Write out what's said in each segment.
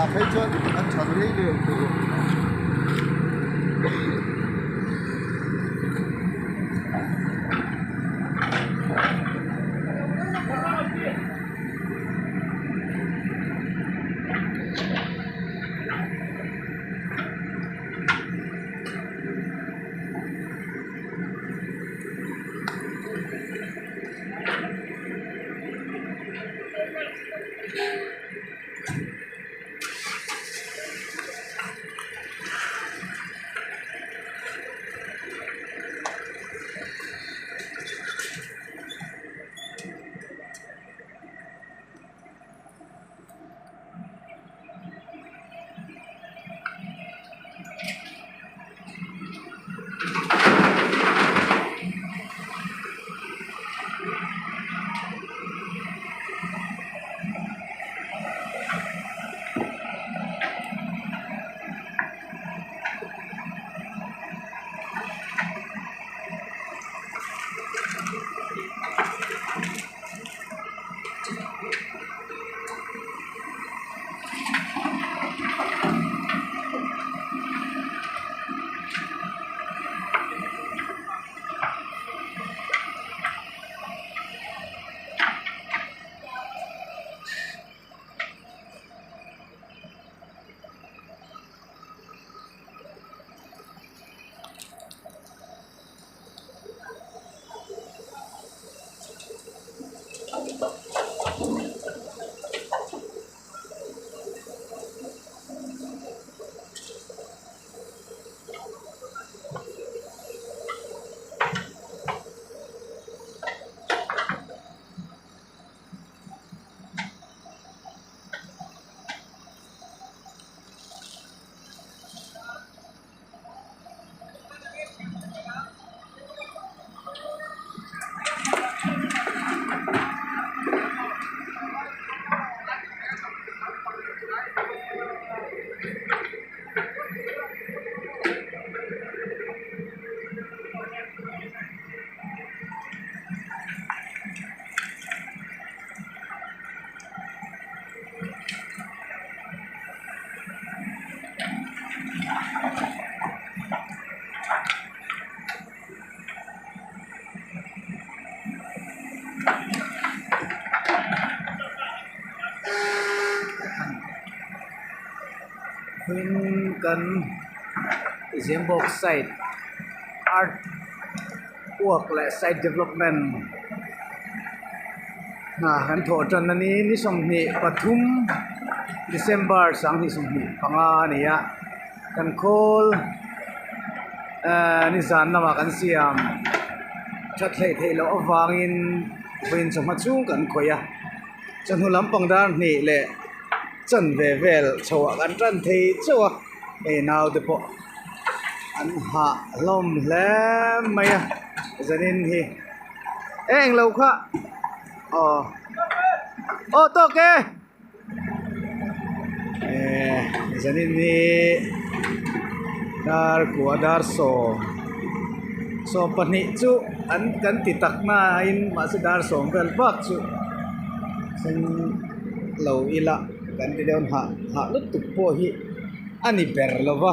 ah phei chuan an tha rei leh tur. Hming kan Zembawk site art work leh site development hna kan thawh tan a ni ni 23 December 2025 a ni a kan khawl ehh nizan lamah kan siam that hleih theih loh avangin vawiin chawhma chhung kan khawih a chawhnu lampang dar hnih leh chan ve vel chho ah kan tan thei chauh a hei naute pawh an hah hlawm hle mai a zanin hi eng lo kha aw aw tawk e eh zanin hi dar kua dar sawm 20 chu an kan ti tak nain mahse dar sawm vel bak chu thleng lo ila kan ti deuh hah hah lutuk pawh hi a ni ber lo va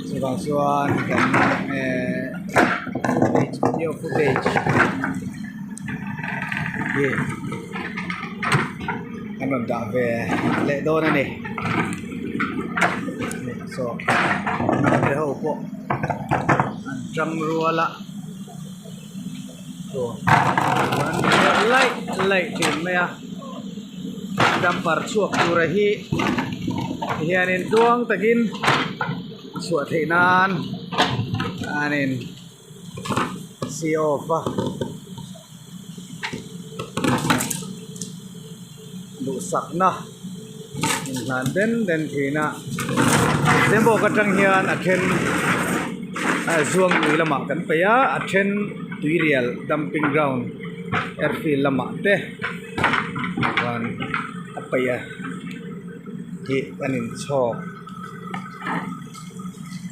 chuvang chuan kan ehh footage video footage hi an rawn dah ve leh dawn a ni saw naute ho pawh an tang rual a an laih laih thin mai a dumper chhuak tura hi hianin tluang takin chhuah theih nan an in see off a duhsakna inhlan den den thin a zembawk atang hian a then zuang tui lamah kan paih a a then tuirial dumping ground airfield lamah te chuan a paih a tih kan inchhawk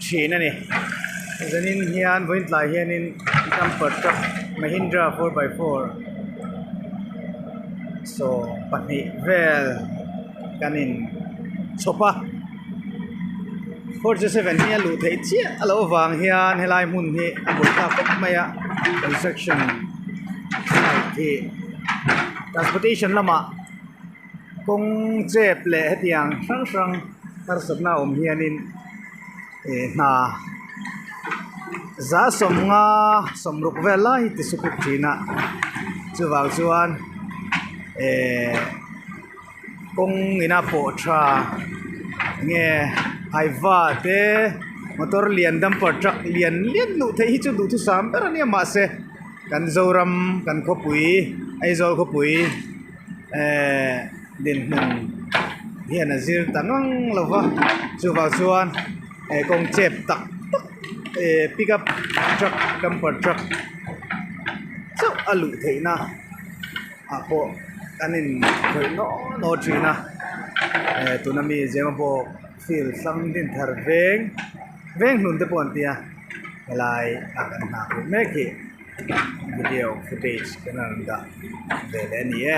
thin a ni zanin hian vawiin tlai hianin dumper truck mahindra 4x4 2 vel kan in. chhawp a 407 hi a luh theih chiah a loh avang hian helai hmun hi a buaithlak khawp mai a construction site hi transportation lamah kawng chep leh hetiang hrang hrang harsatna a awm hianin ih hna za sawmnga sawmruk vel lai hi ti sukuk thin a chuvang chuan ehh kawng ina pawh tha nge haiva te motor lian dumper truck lian lian luh theih hi chu duhthusam ber a nia mahse kan Zoram kan khawpui Aizawl khawpui ehh dinhmun hian a zir ta ngang lo va chuvang chuan eh kawng chep tak tak eh pick up truck dumper truck chauh a luh theih na ah pawh an in khawih naw naw thin a eh tuna mi Zemabawk field hrang din thar veng veng hlun te pawh an tia helai ah kan nghah theih mek hi. Video footage kan rawn dah ve leh a ni e.